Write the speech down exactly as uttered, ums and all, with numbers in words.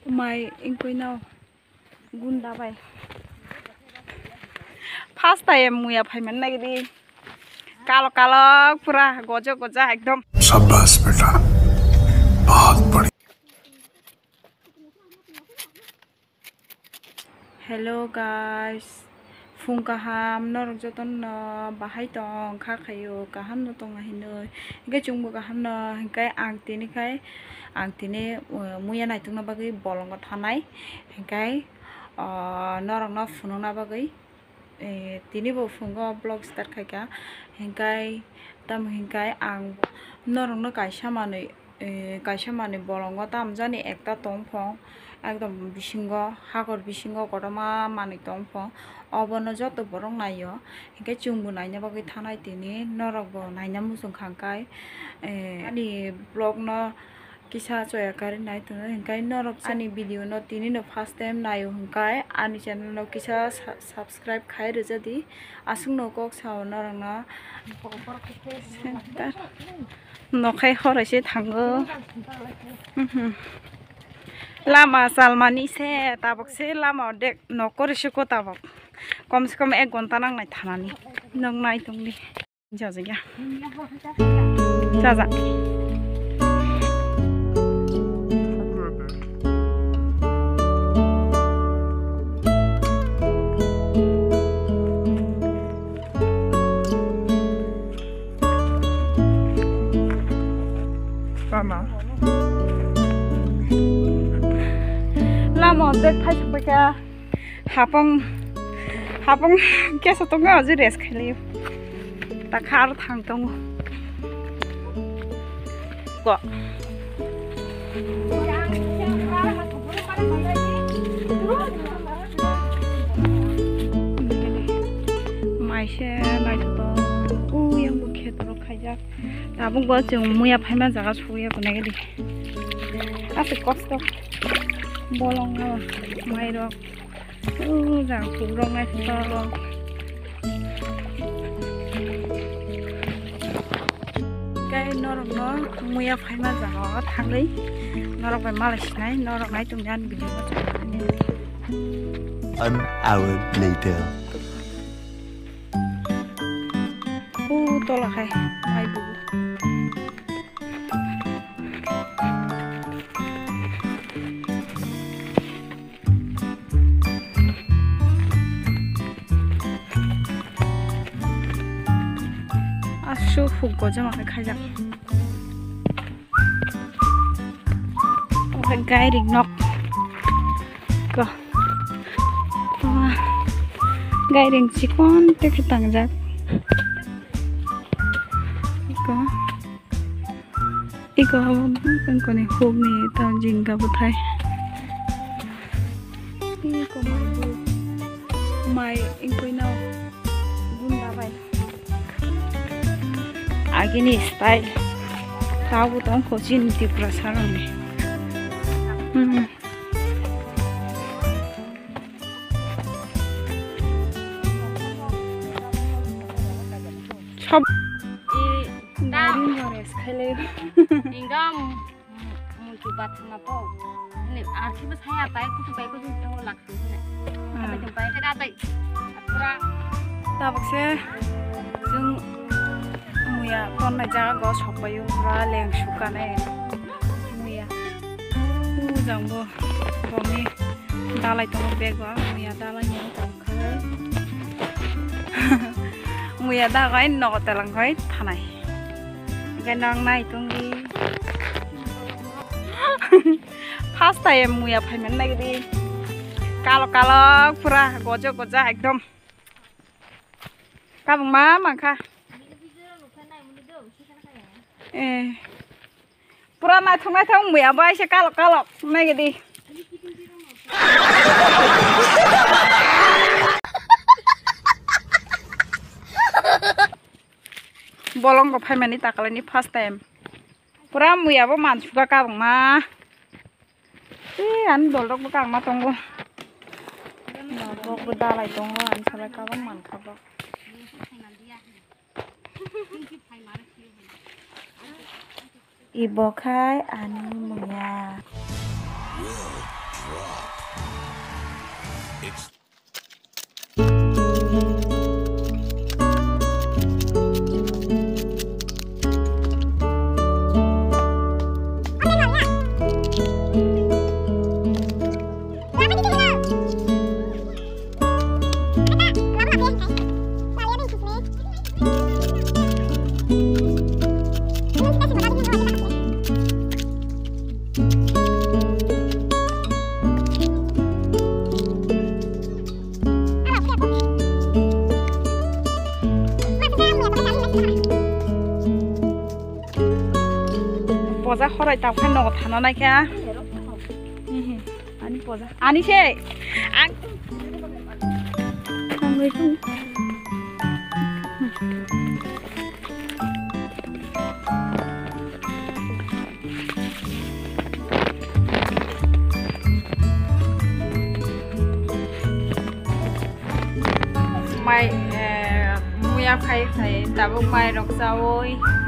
Mai ingkoi nao gunda bai. First time muya phaiman nagidi. Kalo kalo pura gojo goja ekdom. शाबाश बेटा, बहुत बढ़िया। Hello guys, phung kaham, norok jotono bahai tong kha khaio, kaham no tong hinoi, hingke chwngbo kaham no, hingke ang tini khai, ang tini, uh, muya naitokna bagwi bolongo thanai, hingke, uh, norok no phunukna bagwi, eh, tini bo phungo vlog start khaika, hingke tamo hingke ang norok no kaisa manwi. Eh, kaisa manwi bolongo tamjani ekta tongphong, ekdom bisingo, hakor bisingo kotorma manwi tongphong, obono joto borok naio, hinkhe chwngbo naina bagwi thanai tini, norokbo naina muchung kha, hinkhe, eh, ani vlogno kisa choya karwi nai tongo, hinkhe norok ani video no tini no first time naio hinkhe ani channel no kisa sa-, subscribe khai rwjadi, aswkno kok sao norokno. Nokhai horaise thango. Mhm. Lama salmani se tabok se lama dek nokori se ko tabok. Kom se kom ek gonta nangnai thanani. Nong nai tongdi. Jajak ya. Jajak. Lama. Lama update khai sokphaikha. Hapong, hapong kesa tongo, aji rest khailai. Takha aro thang tongo. Ko. Maise naithotok. Uyang bo khetorok khaijak. Tabuk bo chwng muya phaima jaga suya bo naikhe di. Aswk kosto. Bolong o mairok. O jang pukrok naithotok. Khe norokno muya phaima jaga o thangwi norok bai malai sinai, norok nai tongdi ani video o. One hour later. O tola khai mai bubu. Aswk huk gojama khe khaijak. Oke, gairing nok. Ko. Wah. Gairing chikon te khe tangjak. Ko. Iko abo bwkani hukni tamo jingga bwthai. Iko mai bo, mai ingkoi nao gunda bai. Agini style. Tabuk tongkho chini Tiprasa rokni. Hmm. Sob. I, ta. Gari no rest khailai. Inga mutu bathma po. Ni arsi ba saya tai kutu bai kutu to lak tu ne. Ah. Apa jumpai kada tai. Pura. Tabuk se jung muya ton na jaga go sokpayo pura leng sukane muya. U jang bo bomi dalai tongo bego muya dalai ni tong. Muya da gai nogo telang gai thanai. Gai nang nai tongdi. First time muya phaiman nagidi. Kalo kalo pura gojo goja ekdom. Kabung ma mangkha. Eh. Pura naithok naithok wngwi abo aise kalok kalok naigidi. Bolongo phaimani takalaini first time. Pura muya bo mansuka kabangma. Tei ani dolrok bo kangma tongo. Dolrok bo dalai tongo, ani salai kabang mankha bo. Ibo khai ani muya. It's Poja khorai tang phai nogo thana nai kha. Ani poja. Ani se. Ang. Mai, eh, muya phai phai tabuk mai rok chawi.